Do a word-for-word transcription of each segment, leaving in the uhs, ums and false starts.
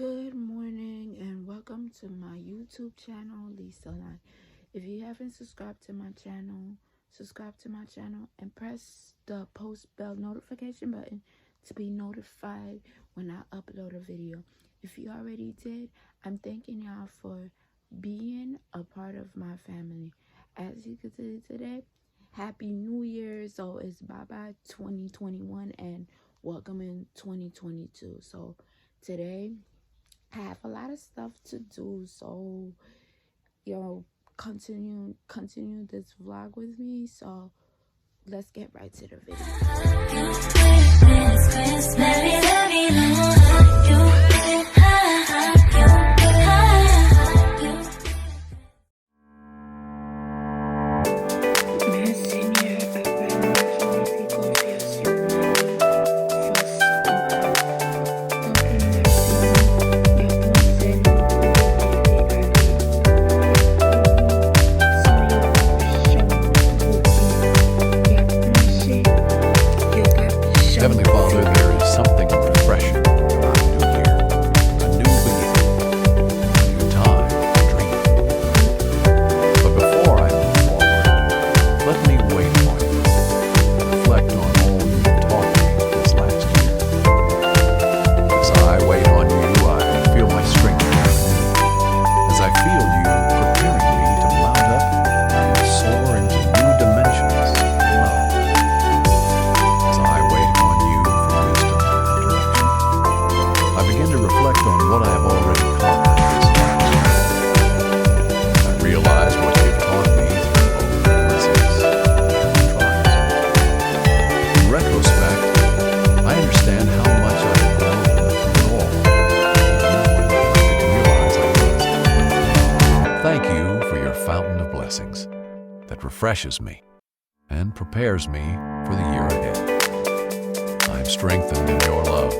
Good morning and welcome to my YouTube channel, Lisa Line. If you haven't subscribed to my channel, subscribe to my channel and press the post bell notification button to be notified when I upload a video. If you already did, I'm thanking y'all for being a part of my family. As you can see today, Happy New Year. So it's bye bye twenty twenty-one and welcome in twenty twenty-two. So today I have a lot of stuff to do. So yo, continue continue this vlog with me. So let's get right to the video. Heavenly Father, there is something refreshing about a new year, a new beginning, a new time to dream. But before I move forward, let me wait on you and reflect on all you have taught me this last year. As I wait on you, I feel my strength renew. As I feel you preparing me to mount up and soar into new dimensions of love. As I wait on you for wisdom and direction, I begin to reflect on what I have already conquered this last year. I realize what you've taught me through both blessings and trials. In retrospect, I understand how much I have grown through it all, more than I could realize I was. Thank you for your fountain of blessings that refreshes me and prepares me for the year ahead. I am strengthened in your love,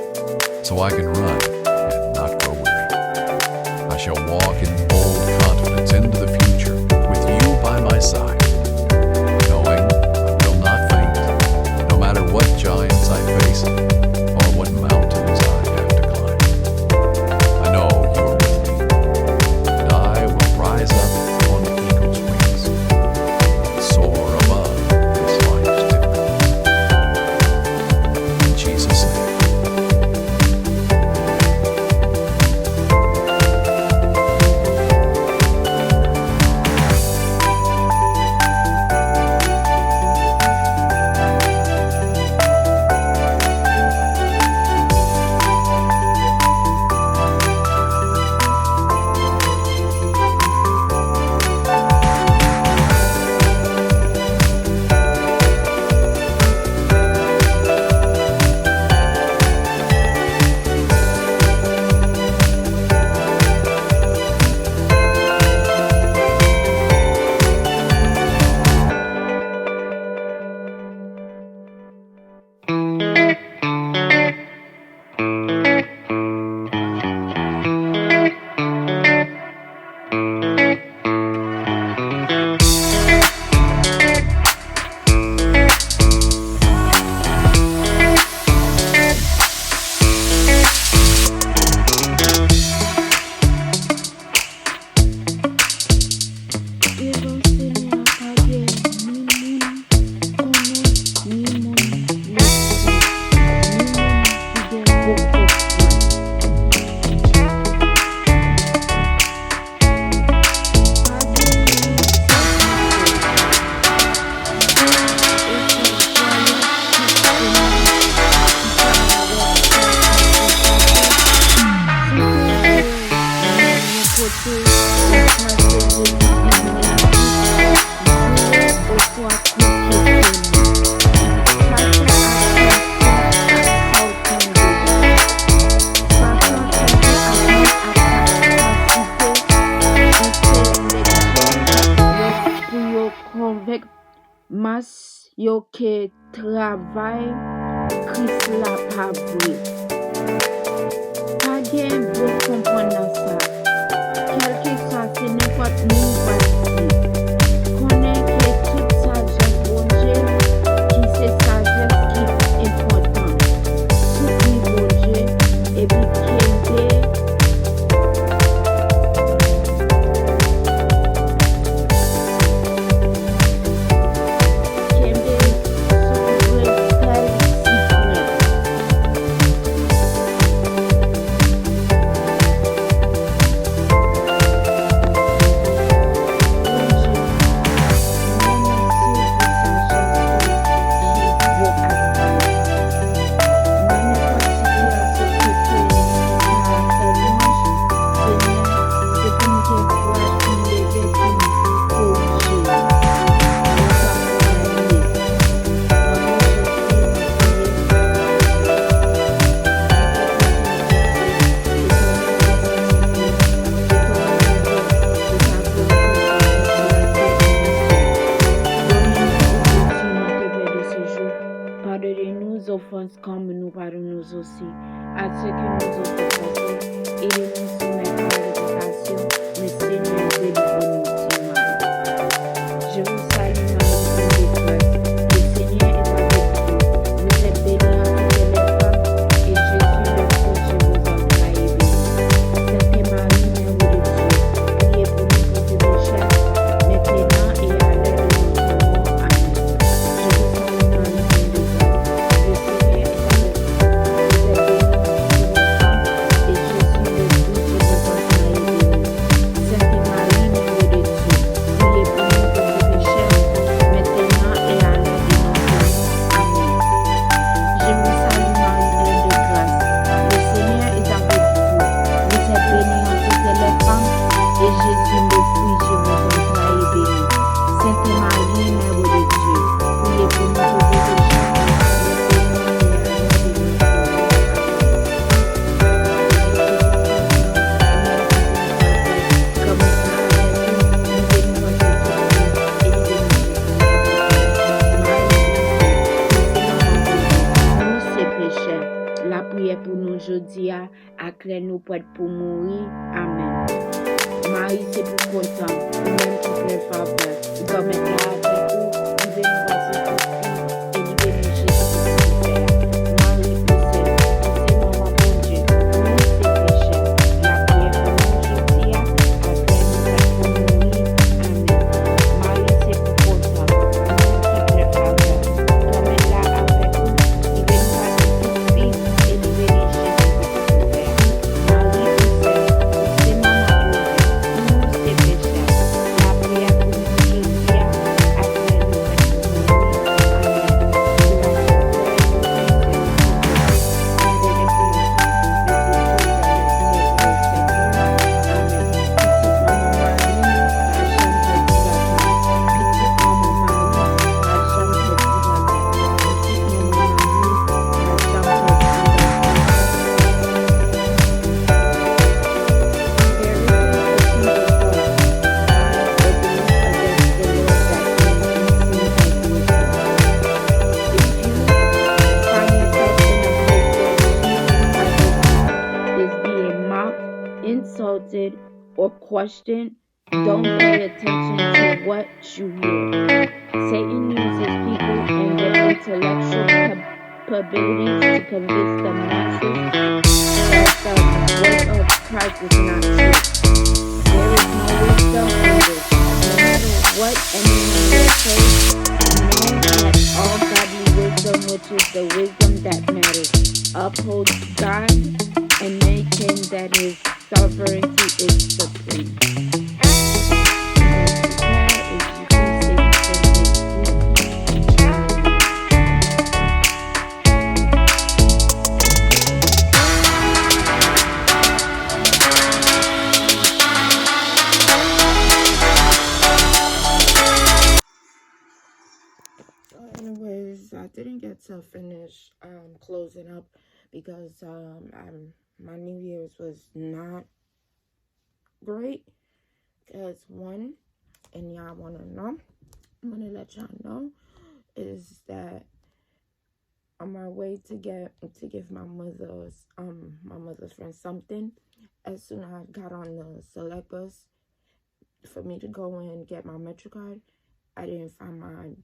so I can run and not grow weary. I shall walk in bold confidence into the future with you by my side, knowing I will not faint, no matter what giants I face or what mountains I have to climb. I know you are with me, and I will rise up on eagle's wings and soar above this life's difficulties. In Jesus' name. Evan Senyè a pa gen ni moun konnen, ni moun lèspri, ni moun ki gen gwo kòb pran. Pa gen yon sèl afè. Pou yo konvenk mas yo ke travay Kris la pa vre. Pa gen bon konprann nan sa. Kèlkeswa se nenpòt moun pral di, konnen ke tout sajès Bondye, ki se sajès ki enpòtan, soutni Bondye, epi kenbe Comme nous pardonnons aussi à ceux qui nous ont offensés, et ne nous soumets pas à la tentation, mais Seigneur, délivre-nous du mal. Je vous salue, Marie, pleine de grâce, le Seigneur est avec vous. Vous êtes bénie entre toutes les femmes, et Jésus, le fruit de vos entrailles, est béni. Sainte Marie, Mère de Dieu, priez pour nous pauvres pécheurs, maintenant et à l'heure de notre mort. Amen. Je vous salue, Marie, pleine de grâce, le Seigneur est avec vous. Vous êtes bénie entre toutes les femmes, et Jésus, le fruit de vos entrailles, est béni. Sainte Marie, Mère de Dieu, priez pour nous pauvres pécheurs, maintenant et à l'heure de notre mort. Amen. Je vous salue, Marie, pleine de grâce, le Seigneur est avec vous. Vous êtes bénie entre toutes les femmes, et Jésus, le fruit de vos entrailles, est béni. Sainte Marie, Mère de Dieu, priez pour nous pauvres pécheurs, maintenant et à l'heure de notre mort. Amen. Nou se pechè. Lapriyè pou nou jodi a, ak lè nou prèt pou mouri. Amèn. Mari, se pou kontan, ou menm ki plen favè, Granmèt la avèk ou, li beni w pase tout fi, e li beni Jezi ki pou fè a. Mari, ou sèl, ou se manman Bondye, nou se pechè. Lapriyè pou nou jodi a, ak lè nou prèt pou mouri. Amèn. Mari, se pou kontan, ou menm ki plen favè, Granmèt la avèk ou, li beni w pase tout fi, e li beni Jezi ki pou fè a. Mari, ou sèl, ou se manman Bondye, nou se pechè. Lapriyè pou nou jodi a, ak lè nou prèt pou mouri. Amèn. Is being mocked, insulted, or questioned, don't pay attention to what you hear. Satan uses people and their intellectual capabilities to convince the masses that the work of Christ is not true. There is no wisdom in this. No matter what anyone will say, know that all godly wisdom, which is the wisdom that matters, upholds God and maintains that his sovereignty is supreme. So anyways, I didn't get to finish um, closing up because um, I'm, my New Year's was not great. Because one, and y'all want to know, I want to let y'all know, is that on my way to get to give my mother's um my mother's friend something, as soon as I got on the select bus for me to go and get my MetroCard, I didn't find my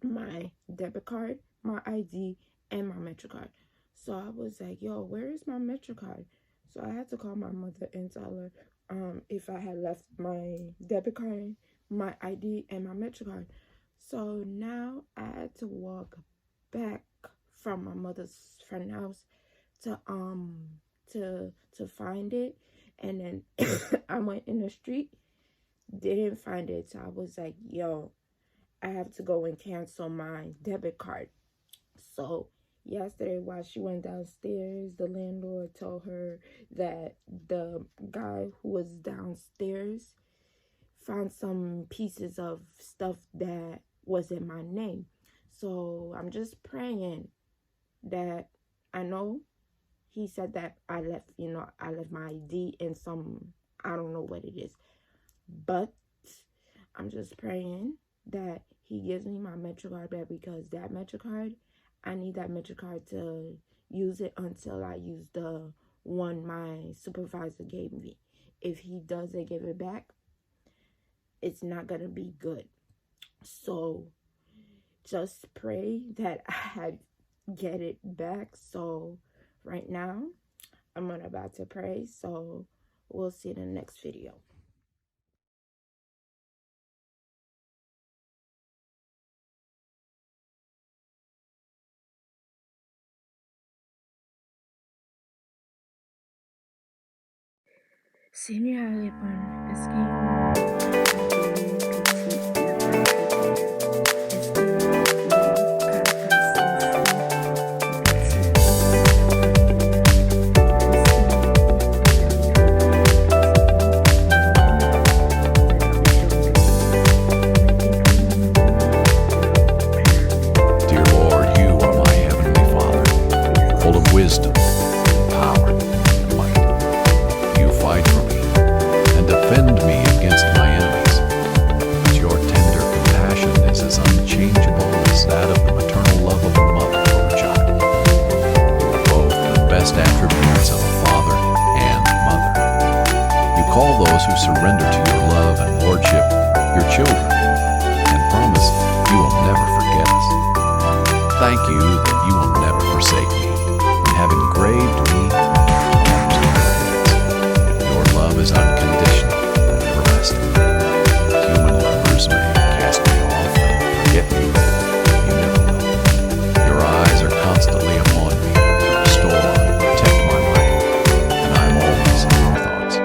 my debit card, my I D, and my MetroCard. So I was like, "Yo, where is my MetroCard?" So I had to call my mother and tell her um if I had left my debit card, my I D, and my MetroCard. So now I had to walk back from my mother's friend house to um to to find it, and then I went in the street, didn't find it. So I was like, "Yo, I have to go and cancel my debit card." So yesterday, while she went downstairs, the landlord told her that the guy who was downstairs found some pieces of stuff that was in my name. So I'm just praying that, I know he said that I left, you know, I left my I D and some, I don't know what it is. But I'm just praying that he gives me my MetroCard back, because that MetroCard, I need that metric card to use it until I use the one my supervisor gave me. If he doesn't give it back, it's not gonna be good. So just pray that I get it back. So right now, I'm not about to pray. So we'll see you in the next video. Senyè a reponn, èske yon moun ka abandone pitit nan pa pete? Èske yon moun ka pase san pitit? Dear Lord, you are my heavenly Father, full of wisdom, power, and might. You fight for me and defend me against my enemies. But your tender compassion is as unchangeable as that of the maternal love of a mother for her child. You are both the best attributes of a father and mother. You call those who surrender to your love and lordship your children, and promise you will never forget us. Thank you that you will never forsake me, and have engraved me on the palms of your hands. Your love is unconditional and everlasting. Human lovers may cast me off and forget me, but you never will. Your eyes are constantly upon me to restore and protect my life, and I am always in your thoughts.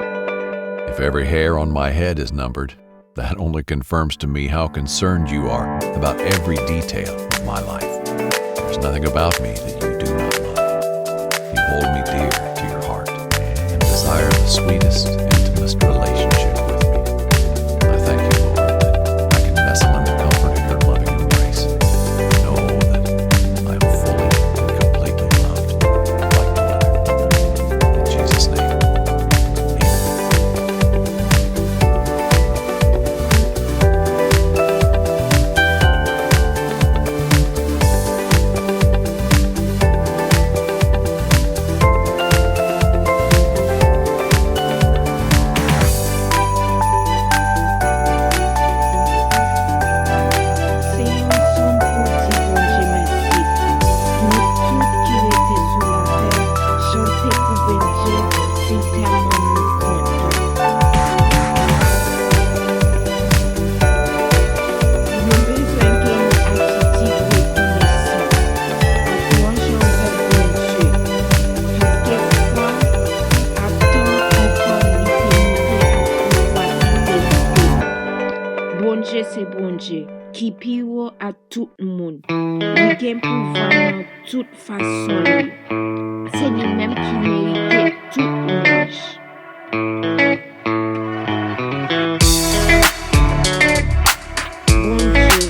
If every hair on my head is numbered, that only confirms to me how concerned you are about every detail of my life. There's nothing about me that you do not love. You hold me dear to your heart and desire the sweetest, intimest relationship with me. I thank you, Lord, that I can nestle in the comfort of your loving embrace and know that I am fully and completely loved, like no other. In Jesus' name, amen. Se yon sòm pou di Bondye mèsi. Nou tout ki rete sou latè, chante pou Bondye, se tèlman nou kontan. Nou bezwen gen yon atitid rekonesan ak lwanj anvè Bondye, paske fwa ak tan anfòm li te mete ak pouvwa li te mete. Bondye se Bondye ki pi wo ak tout moun. Li gen pouvwa nan tout fason li. Se li menm ki merite tout lwanj. Bondye,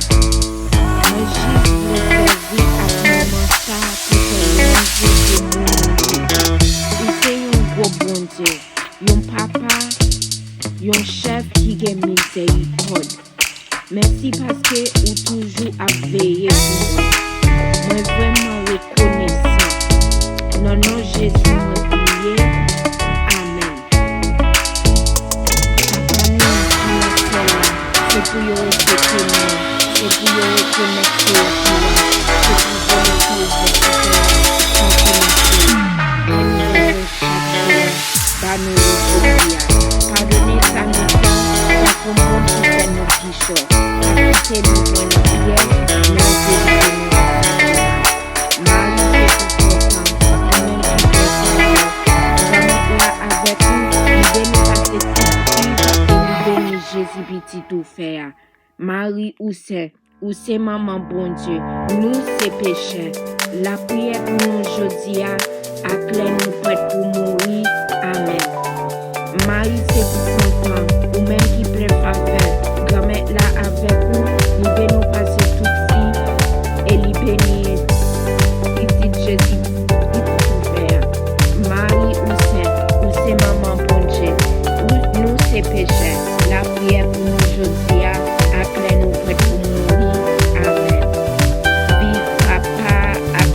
mwen jis vle sèvi ak moman sa a pou fè lwanj ou pou minimize. Ou se yon gwo Bondye, yon papa, yon chèf ki gen mizèrikòd. Mèsi paske ou toujou ap veye pou mwen. Mwen vrèman rekonesan. Nan non Jezi mwen priye. Amèn. Papa nou ki nan syèl la, se pou yo respekte non w, se pou yo rekonèt ke w se wa, se pou volonte w fè sou tè a, tankou nan syèl. Pen nou bezwen chak jou a, ba nou yo jodi a. Padone sa nou fè, tankou moun ki fè nou pifò. Pa kite nou pran nan pyèj, men delivre nou nan sa ki mal. Mari, se pou kontan, ou menm ki pran sa yo. Granmèt la avèk ou, li beni pase tout fi, e li beni Jezi pitit ou fè a. Mari, ou sen, ou se manman Bondye, nou se pechè. Lapriyè pou nou jodi a, ak lè nou prèt pou mouri. Amèn. Mari, se pou kontan, ou menm ki plen favè, Granmèt la avèk ou, li beni w pase tout fi, e li beni pitit Jezi, pitit ou fè a. Mari, ou sen, ou se manman Bondye, ou, nou se pechè. Lapriyè pou nou jodi a, ak lè nou prèt pou mouri. Amèn. Viv Papa ak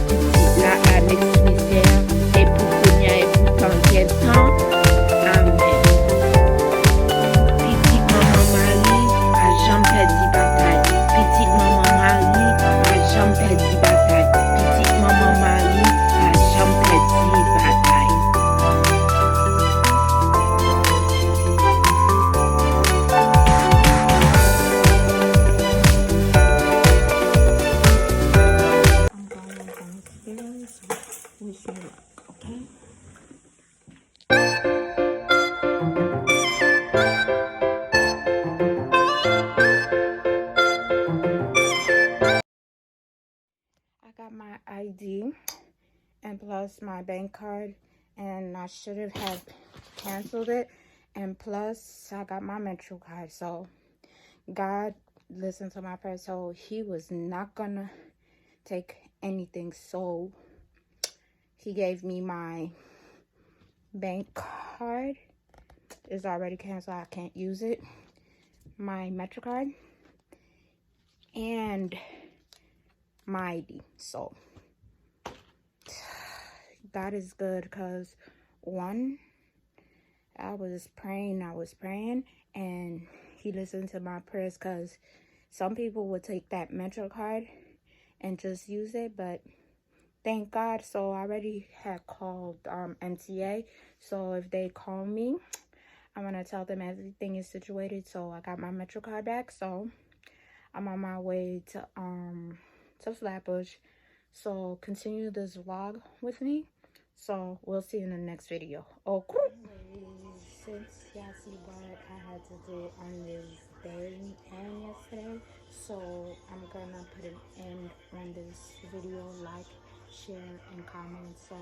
my bank card, and I should have had canceled it. And plus, I got my Metro card. So God listened to my prayer. So he was not gonna take anything. So he gave me my bank card. It's already canceled. I can't use it. My Metro card and my I D. So God is good, because one, I was praying, I was praying, and he listened to my prayers, because some people would take that Metro card and just use it, but thank God. So I already had called um, M T A. So if they call me, I'm gonna tell them everything is situated. So I got my Metro card back. So I'm on my way to um to Flatbush. So continue this vlog with me. So we'll see you in the next video. Oh, since y'all see what I had to do on this day and yesterday, so I'm gonna put an end on this video. Like, share, and comment. So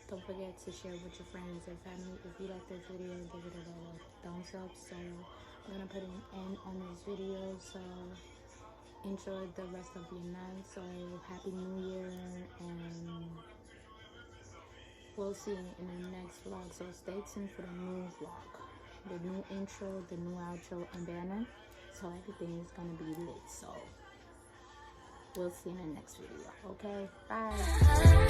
don't forget to share with your friends and family. If you like this video, give it a little thumbs up. So I'm gonna put an end on this video. So enjoy the rest of your night. So happy New Year, and we'll see you in the next vlog. So stay tuned for the new vlog, the new intro, the new outro, and banner. So everything is gonna be lit. So we'll see you in the next video. Okay, bye.